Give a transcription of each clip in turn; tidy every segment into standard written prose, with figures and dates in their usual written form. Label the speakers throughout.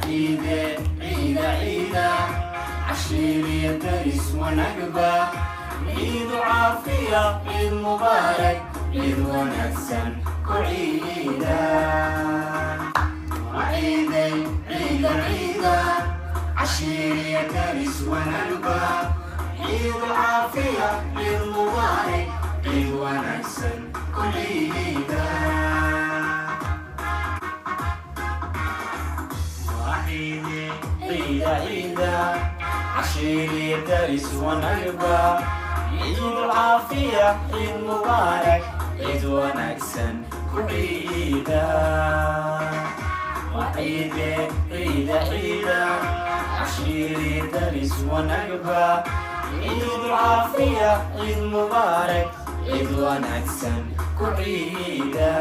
Speaker 1: Ciide, ciida, ciida, cashiiriya daris wanagba. Ciidu caafiya, ciid mubaarak, ciid wanaagsan ku ciida. Ciide, ciida, ciida, cashiiriya daris wanagba. Ciidu caafiya, ciid mubaarak, ciid wanaagsan ku ciida. Ciide, ciida, ciida, cashiiriya daris wanagba. Ciid caafiya, ciid mubaarak, ciid wanaagsan ku ciida. Ciide, ciida, ciida, cashiiriya daris wanagba. Ciid caafiya, ciid mubaarak, ciid wanaagsan ku ciida.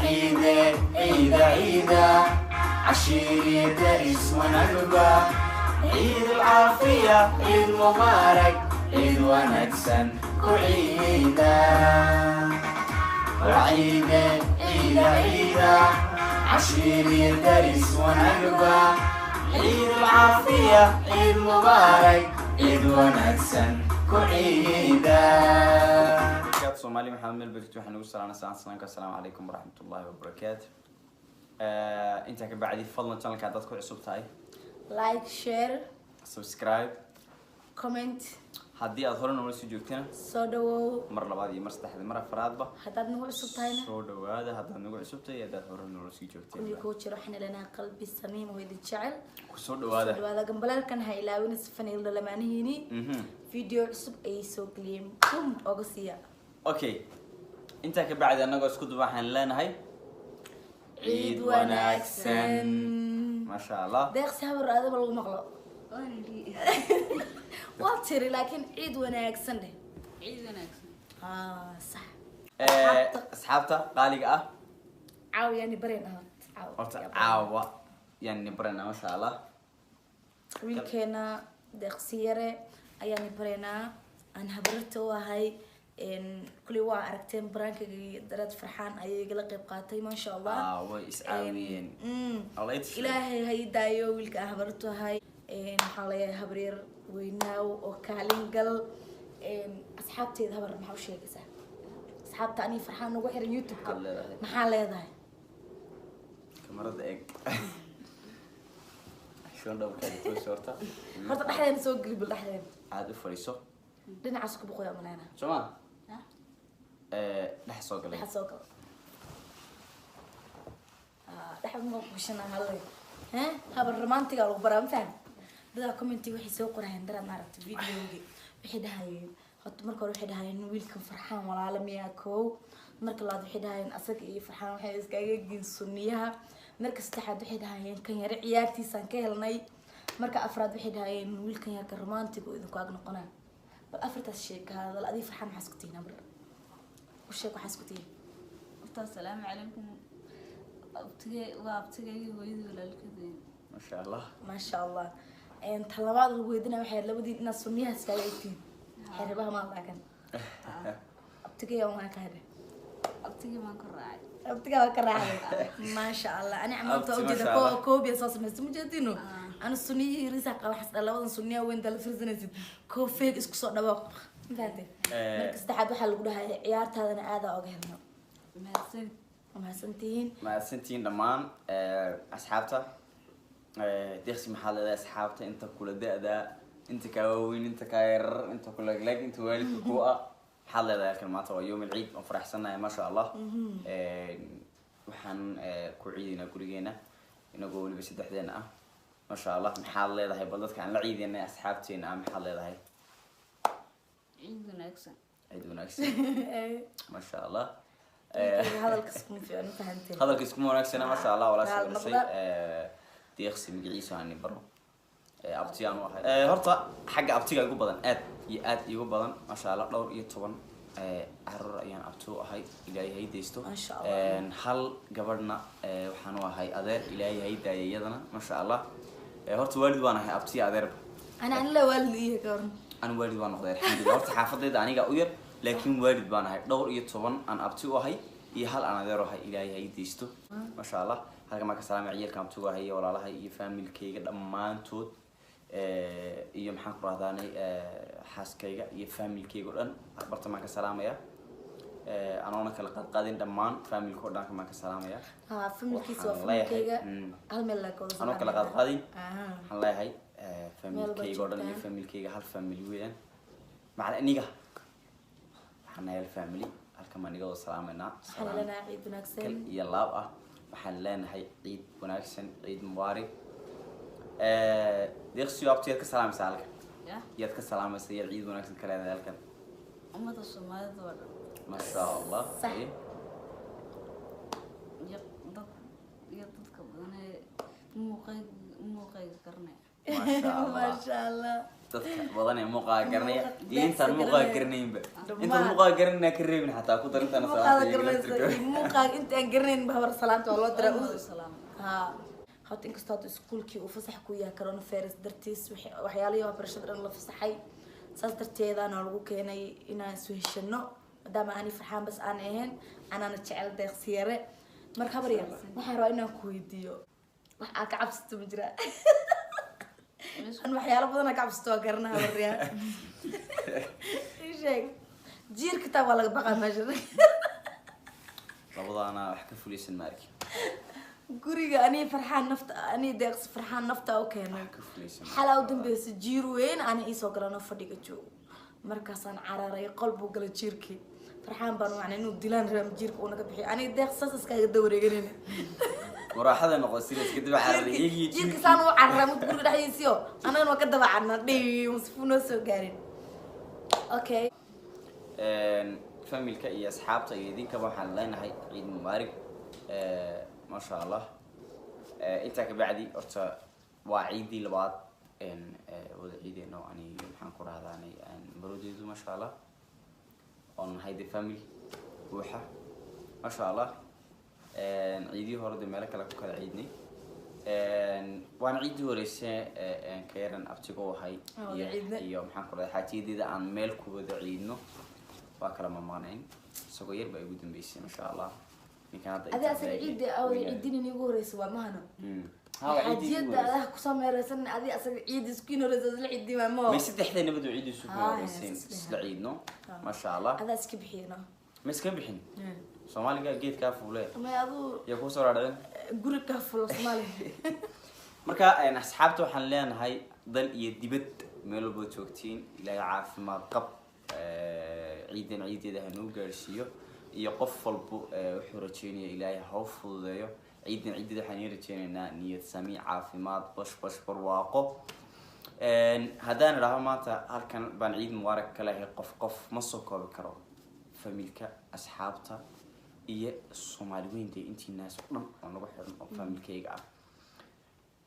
Speaker 1: Ciide, ciida, ciida, cashiiriya daris wanagba. Ciid alcaafiya, ciid mubaarak, ciid wanaagsan ku ciida. Ciide, ciida, ciida, cashiiriya daris wanagba. Ciid alcaafiya, ciid mubaarak, ciid wanaagsan ku ciida.
Speaker 2: Soomaali maxamed meel berito waxaan ugu salaanay salaan salaanka, asalaamu calaykum waraxmatullaahi wabarakaatu. Intaa ka bacdi, fadlan channelka haddaad ku cusub tahay,
Speaker 3: like, share,
Speaker 2: subscribe,
Speaker 3: comment.
Speaker 2: Haddii aad hore noola soo joogtana,
Speaker 3: soo dhawow
Speaker 2: mar labaad iyo mar saddexaad, mar afraadba.
Speaker 3: Haddaad nagu cusub tahayna,
Speaker 2: soo dhawaada haddaad nagu cusub tahay iyo haddaad hore noola sii joogteen.
Speaker 3: Kulli kuu jiro waxaan ilanaa qalbi samiim oo idin jecel.
Speaker 2: Kusoo dhawaada.
Speaker 3: Soo dhawaada, gambaleelkan ha ilaawina si faniil lamaanihiini video cusub ayay soo geliyeen bum oga siiya.
Speaker 2: Okay, intaa ka bacdi annagoo isku duba waxaan leenahay
Speaker 3: ciid wanaagsan.
Speaker 2: Maasha Allah.
Speaker 3: Deeqsi, habar adaba lagu maqlo waa tiri, laakiin ciid wanaagsan dheh.
Speaker 4: Ciid wanaagsan.
Speaker 3: Ah, sax.
Speaker 2: Asxaabta qaaliga ah,
Speaker 3: caawa yaani bareen ahaad caawa.
Speaker 2: Horta caawa yaani barana, maasha Allah.
Speaker 3: Wiilkeena Deeqsi yare ayaani bareynaa aan habarta u ahay. Kulli waa aragteen baraankagii daraad, Farxaan ayay igala qayb qaatay, maasha Allah.
Speaker 2: Ah, way iscaawiyeen. Allah i tashay.
Speaker 3: Ilaahay ha ii daayo wiilka aan habartu ahay. Waxaan leeyahay habaryar weynaaw oo kaalin gal. Asxaabteeda habar maxaa u sheegaysaa? Asxaabta anii Farxaan ugu xiran YouTube-ka.
Speaker 2: Maxaad leedahay?
Speaker 3: Maxaa leedahay?
Speaker 2: Kamarada eeg, xishoon dhabarkaaga toos horta.
Speaker 3: Horta dhexdeena soo geli, bal dhexdeena.
Speaker 2: Aad u fadhiiso.
Speaker 3: Dhinacaas ku boqoya maleyna.
Speaker 2: Soo ma dhex soo galay?
Speaker 3: Dhexa soo gal. Ah, dhexa ma kushana halle he habar romantiga lagu baraa, ma faham? Dadaa commenti waxay soo qorayeen daraad, maaragtay videogi, waxay dhahayeen horta marka hore waxay dhahayeen wiilkan Farxaan walaalo miyaa kow, marka labaad waxay dhahayeen asaga iyo Farxaan waxay iskaga giin sunniyaha, marka saddexaad waxay dhahayeen kan yare ciyaartiisaan ka helnay, marka afraad waxay dhahayeen wiilkan yarka romantiga oo idinku ag noqonaa. Bal afartaas sheeg ka hadal. Adii Farxaan maxaa isku tihiin? Habar u sheeg waxaa isku tihiin.
Speaker 4: Horta asalaamu calaykum. Abtigay waa abtigay, hooyadii walaalkeedeen.
Speaker 2: Maasha Allah.
Speaker 3: Maasha Allah. Ta labaad lagu weydiinaya waxay ahayd labadii inaad sunniyaha iskaga egtihiin xerebaha maaldaakan. Abtigay waan ka hadhe.
Speaker 4: Abtigay baan ka raacay.
Speaker 3: Abtigaa waa ka raacday, maasha Allah. Ani maanta
Speaker 2: Abti,
Speaker 3: ujeeda
Speaker 2: maasha
Speaker 3: ko
Speaker 2: Allah.
Speaker 3: koobiya soo samaysta mujeedino ana sunniyihii risaa qaba xas labadan sunniyaha weyn dala firsanaysid koo feeg isku soo dhawaaq, ma fahanteen? Marka saddexaad waxaa lagu dhahay ciyaartaadana aadaa oga helno.
Speaker 4: Mahadsan.
Speaker 3: Waa mahadsantihiin.
Speaker 2: Mahadsantihiin dhammaan asxaabta. Deeqsi, maxaad leedahay asxaabta inta kula da-da, inta kaa waaweyn, inta kaa yarar, inta kula leg, inta waalidka ku ah? Maxaad leedahay halkan? Maanta waa yowm alciid, waan faraxsanahay, maasha Allah. Waxaan ku ciidaynaa gurigeena inagoo weliba saddexdeena ah, maasha Allah. Maxaad leedahay bal dadka aan la ciidaynay, asxaabteena ah, maxaad leedahay?
Speaker 4: Ciid wanaagsan.
Speaker 2: Ciid wanaagsan, maasha Allah.
Speaker 3: Hadalka iskuma fiicno, fahanteen?
Speaker 2: Hadalka iskuma wanaagsana, maasha Allah. Walaasha
Speaker 3: Raal
Speaker 2: dhashay
Speaker 3: noqda.
Speaker 2: Deeqsi magaciisa aan baro, abti aan u ahay. Horta xagga abtiga igu badan, aad iyo aad igu badan, maasha Allah. Dhowr iyo toban caruur ayaan abti u ahay, Ilaahay hay deysto.
Speaker 3: Maasha Allah.
Speaker 2: Hal gabadhna waxaan u ahay adeer, Ilaahay hay daaya iyadana, maasha Allah. Horta waalid baan ahay, abti iyo adeerba.
Speaker 3: Ana la waalid iyo ka waran?
Speaker 2: An waalid baan noqday, alxamdulillah. Horta xaafadayda aniga u yar, laakiin waalid baan ahay. Dhowr iyo toban aan abti u ahay. Iyo hal aan adeer ahay, Ilaahay ha ii deysto, maasha Allah. Halkan baan ka salaamaya ciyaalka abtiga iyo walaalaha iyo familkayga dhammaantood. Iyo maxaan ku rahdaanay, xaaskayga iyo familkayga oo dhan bartan baan ka salaamaya. Anoona kala qaadqaadin, dhammaan familka oo dhan baan ka salaamaya.
Speaker 3: Ha, familkiisa waa
Speaker 2: Waxaan leeyahay,
Speaker 3: familkayga hal meel laa kawada.
Speaker 2: Anoo kala qaadqaadin,
Speaker 3: Aha.
Speaker 2: waxaan leeyahay familkayga oo dhan iyo
Speaker 3: joogtaan.
Speaker 2: Familkayga hal family weeyaan, macna iniga waxaan nahay hal family. Halkan baan iga wada salaameynaa.
Speaker 3: Waxaan
Speaker 2: Salaam
Speaker 3: leenahay ciid wanaagsan.
Speaker 2: Kal iyo laab ah. Waxaan leenahay ciid wanaagsan, ciid mubaarak. Deeqsiyo, abti, yaad ka salaamaysaa halkan?
Speaker 4: Ya.
Speaker 2: Yaad ka salaamaysaa, yaad ciid wanaagsan ka leedahay halkan?
Speaker 4: Ummadda Soomaalida oo dhan.
Speaker 2: Masha Allah.
Speaker 3: Sax.
Speaker 4: Iyo dad iyo dadka badan ee muuqayga garanaya.
Speaker 2: Masha Allah.
Speaker 3: Maasha Allah.
Speaker 2: Dadka badan ee muuqaa garanaya
Speaker 3: Muuqa-
Speaker 2: iyo intaan
Speaker 3: deeqsi
Speaker 2: muuqaa
Speaker 3: garanaya.
Speaker 2: garanaynba.
Speaker 3: Dhammaan.
Speaker 2: Intaan muuqaa garanayna ka reebin, xataa ku dar intaana
Speaker 3: Muuqaada
Speaker 2: salaanta iyaga
Speaker 3: garanaysa
Speaker 2: laftirkooda.
Speaker 3: iyo muuqaaga inta aan garanayn ba habar salaanta waa loo diraa.
Speaker 4: Waan wada salaamay.
Speaker 3: Ha, horta inkastoo hadda iskuulkii uu fasax ku yahay coronavirus dartiis, waxyaalihii waxbarashada dhan la fasaxay, saas darteedaana lagu keenay inaan isu heshano, maadaama ani Farxaan bas aan ahayn, anaana jecel Deeqsiyare. Marka habar yar, waxaan rabaa inaan ku weydiiyo, wax aa ka cabsato ma jiraa? An waxyaalo badan aa ka cabsato waa garana. Habaryaa, ii sheeg, jiirka taa waa laga baqaa meesha.
Speaker 2: Labadaana wax ka fulaysan ma arkin.
Speaker 3: Guriga anii Farxaan nafta, anii Deeqsi Farxaan nafta u keenay.
Speaker 2: Wax ka fulaysan.
Speaker 3: Xalaa u dambeysa jiir weyn ani iisoo galano fadhiga joogo, markaasaan cararay, qol buu galay jiirkii. Farxaan baan wacnay inuu dilaan rabaa jiirka uu naga bixiyo. Aniga Deeq saas iskaga dawareeganayna.
Speaker 2: Muraaxada noqon serious kadib cararay iyagii.
Speaker 3: Jiirka saan u cararay mid guriga dhexdiisiyo, annagana waa ka daba carna dhiw sifuu noo soo gaarin. Okay.
Speaker 2: Familka iyo asxaabta iyo idinkaba waxaan leenahay ciid mubaarak, maasha Allah. Intaa ka bacdi, horta waa ciidii labaad wada ciideeno ani maxaan ku rahdaanay maroodeedu, maasha Allah, oo nahay the family buuxa, maasha Allah. Ciidihii hore de meelo kale ku kala ciidnay. Waana ciiddii horeyse ka yaran abtigo ahay
Speaker 3: Aan wada
Speaker 2: iyo
Speaker 3: ciidnay.
Speaker 2: Iyo maxaan ku rahday, xaajiyadeeda aan meel ku wada ciidno, waa kala mamaqnayn. Isagoo yar baa igu dambeysay, maasha Allah. Ninkan hadda
Speaker 3: adi
Speaker 2: intaan
Speaker 3: asaga
Speaker 2: leegay,
Speaker 3: ciidda awada
Speaker 2: weynaaday.
Speaker 3: Ciidin igu horeysa waa mahano.
Speaker 2: Ha, waa ciiddii igu
Speaker 3: Xaajiyada
Speaker 2: horeysa.
Speaker 3: Adaha kusoo meereysan, adi asaga ciid isku horeysa isla ciidii maamo.
Speaker 2: May, saddexda nabadu ciidii isu
Speaker 3: Ah,
Speaker 2: horeysayn
Speaker 3: saddexda.
Speaker 2: isla ciidno, maasha Allah.
Speaker 3: Adaa iska bixiyno.
Speaker 2: Ma iska bixin Soomaaliga geedkaa fuule.
Speaker 3: May aduu.
Speaker 2: Yaa kusoo raadhicin.
Speaker 3: Guri kaa fulo Soomaaliya.
Speaker 2: Marka asxaabta waxaan leenahay dal iyo dibad meel walba joogtiin, Ilaahay caafimaad qab ciidan ciideeda hanuu gaarsiiyo, iyo qof walbo wuxuu rajeynaya Ilaahay ha u fududeeyo. Ciidan ciideeda waxaan ii rajeynaynaa niyad sami, caafimaad, bash bash, barwaaqo. Haddaan idhaahdo maanta halkan baan ciid mubaarak ka lehay qof qof, ma soo koobi karo familka, asxaabta iyo Soomaali weyn dee intiinaas oo dhan oo nagu xiran oo familkayga ah.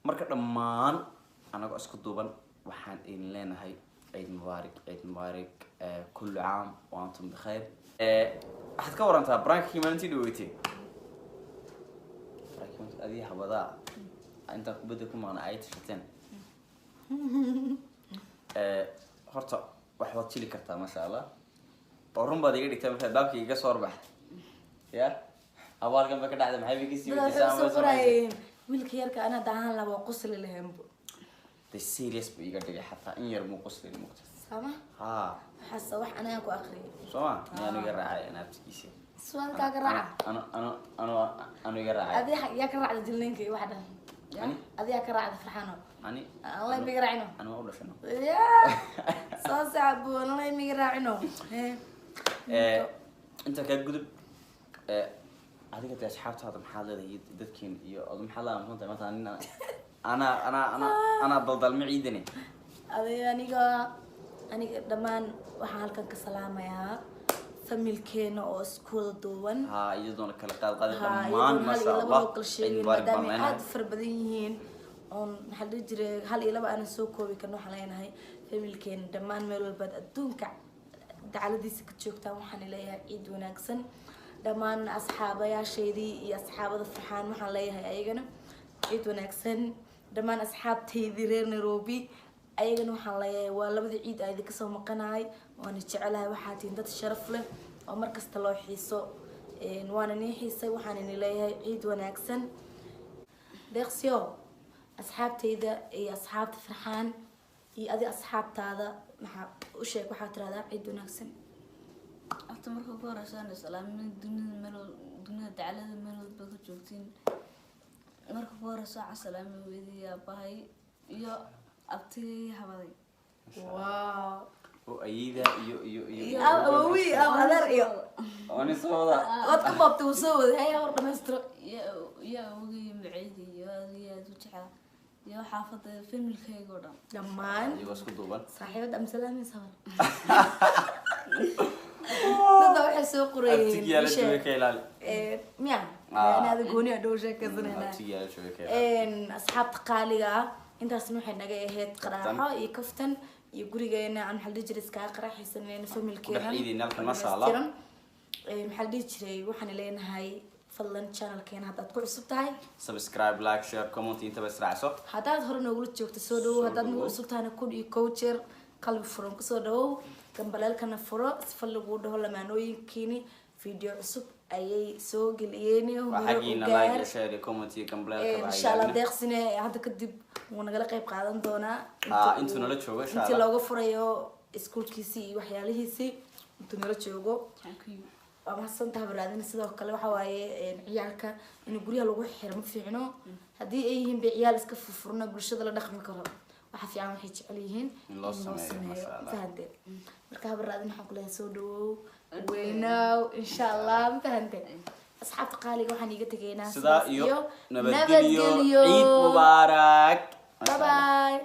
Speaker 2: Marka dhammaan anagoo isku duuban waxaan idin leenahay ciid mubaarak, ciid mubaarak, kullu caam wa antum bikhayr. Waxaad ka warantaa prankii maalintii dhaweetay, prankii maalintii adii habadaa intaan kubadda ku maqna ay tashateen. Horta wax waad jili kartaa, maasha Allah, oo run baad iga dhigtaa markaad baabka iga soo horbax ya abaalkan ba ka dhacda, maxay bay kasii
Speaker 3: Dad waxay
Speaker 2: weydiisaa
Speaker 3: usoo
Speaker 2: ama samaysay?
Speaker 3: qorayeen wiilka yarka anaa dahaan laba qosli lahaynbo.
Speaker 2: De serious buu iga dhigay, xataa in yar muu qoslin mugta.
Speaker 3: Sama.
Speaker 2: Ha.
Speaker 3: Waxaase wax anaga ku aqriyay.
Speaker 2: Soo ma ni anu iga raacay anaabtigiisa.
Speaker 3: Su'aalkaa ka raaca.
Speaker 2: Anu iga raacay.
Speaker 3: Adi yaa ka raacda jilninka iyo wax dhan?
Speaker 2: Ani.
Speaker 3: Adi yaa ka raacda, Farxaano?
Speaker 2: Ani.
Speaker 3: Allah miga raacino.
Speaker 2: Anu waa u dhashano.
Speaker 3: Ya soo sacbo, Allah miga raacino.
Speaker 2: Inta kaa gudub, adiga dee asxaabtaada maxaad leedahay iyo dadkeen iyo ad maxaad leedahay maanta maanta anina anaa daldalma ciidane.
Speaker 3: Adi aniga dhammaan waxaan halkan ka salaamayaa familkeena oo isku wada duuban.
Speaker 2: Ha, iyadoona kala qaad qaaday.
Speaker 3: Ha,
Speaker 2: dhammaan
Speaker 3: iyadoon hal
Speaker 2: maasha
Speaker 3: iyo laba
Speaker 2: Allah,
Speaker 3: loo kala
Speaker 2: ciid
Speaker 3: sheegin
Speaker 2: mubaarak baan
Speaker 3: maadaama ay
Speaker 2: leenahay.
Speaker 3: aada u fara badan yihiin oon maxaa la dhihi jiray hal iyo laba aanan soo koobi karno. Waxaan leenahay familkeena dhammaan meel walbaad adduunka dacaladiisa ka joogtaan, waxaan leeyahay ciid wanaagsan. Dhammaan asxaabayaashaydii iyo asxaabada Farxaan waxaan leeyahay ayagana ciid wanaagsan. Dhammaan asxaabtaydii reer Nairobi ayagana waxaan leeyahay waa labadii ciid aa idinka soo maqanahay, waana jecelahay. Waxaa tihiin dad sharaf leh oo mar kasta loo xiiso. Waana nii xiisay, waxaan ini leeyahay ciid wanaagsan. Deeqsiyo, asxaabtayda iyo asxaabta Farxaan iyo adi asxaabtaada maxaa u sheeg? Waxaa tirahdaa ciid wanaagsan.
Speaker 4: Horta marka ugu horeysa aan islaamin dunida meel, dunida dacalada meel walba ka joogtiin. Marka ugu horeysa waxaan salaamay hooyadii, aabahay iyo abtigay, habaday.
Speaker 3: Wow.
Speaker 2: Oo ayida iyo
Speaker 3: Awowi, adeer iyo
Speaker 2: oo nin soo wada.
Speaker 3: Waad ka baabtay, wuu soo waday. Haya, war dhamaystiro.
Speaker 4: Iyo awogay iyo maceydii iyo aad iyo aad u jeclaa iyo xaafada, familkayga oo dhan.
Speaker 3: Dhammaan.
Speaker 2: Iyagoo isku duuban.
Speaker 3: Saaxiibada am salaamaysa hor. Dadda waxay soo qorayeen
Speaker 2: Abtigiyaala jooga, ka ilaali.
Speaker 3: Miya?
Speaker 2: Ah.
Speaker 3: Inaada gooni a dhow sheekaysanayna.
Speaker 2: Abtigiyaala jooga, ka ilaali.
Speaker 3: Asxaabta qaaliga ah, intaasna waxay naga ahayd qaraaxo iyo kaftan iyo gurigeena aan, maxaa la dhihi jiray, iskaga qaraaxaysanayna familkeena.
Speaker 2: Ku dhex ciidayna halkan, masha Allah.
Speaker 3: Maxaa la dhihi jiray, waxaan leenahay fadlan channelkeena haddaad ku cusub tahay
Speaker 2: subscribe, like, share, comment, intaba israacso.
Speaker 3: Haddaad hore noogula joogto, soo dhawow.
Speaker 2: Soo
Speaker 3: Haddaad nagu
Speaker 2: dhawow.
Speaker 3: cusub tahayna, 1001 jeer qalbi furan kusoo dhawow, gambaleelkana furo sifa laguu dhaho lamaanooyinkiini video cusub ayay soo geliyeen.
Speaker 2: Waa
Speaker 3: Hore u
Speaker 2: xaggiina
Speaker 3: gaar.
Speaker 2: like iyo share iyo comment iyo gambaleelka.
Speaker 3: Insha Allah deeqsine hadda kadib wuu nagala qayb qaadan doonaa.
Speaker 2: Ah, intuu nala joogo, insha
Speaker 3: Intii
Speaker 2: Allah.
Speaker 3: looga furayo iskuulkiisii iyo waxyaalihiisii, intuu nala joogo.
Speaker 4: Thank you.
Speaker 3: Waa mahadsantaha baraadina. Sidoo kale waxa waaye ciyaalka in guryaha lagu xiro ma fiicno. Haddii ay yihiin bay ciyaal iska furfurna, bulshada la dhaqmi karo, waxa fiican waxay jecel yihiin
Speaker 2: In loo sameeyo, masha Allah.
Speaker 3: Fahante? Marka habaraadin waxaan kuleeyahay soo dhawow, weynaaw, insha Allah. Ma fahante? Asxaabta qaaliga, waxaan iiga tegaynaa
Speaker 2: Sidaa iyo nabadgelyo, ciid mubaarak.
Speaker 3: Bye bye.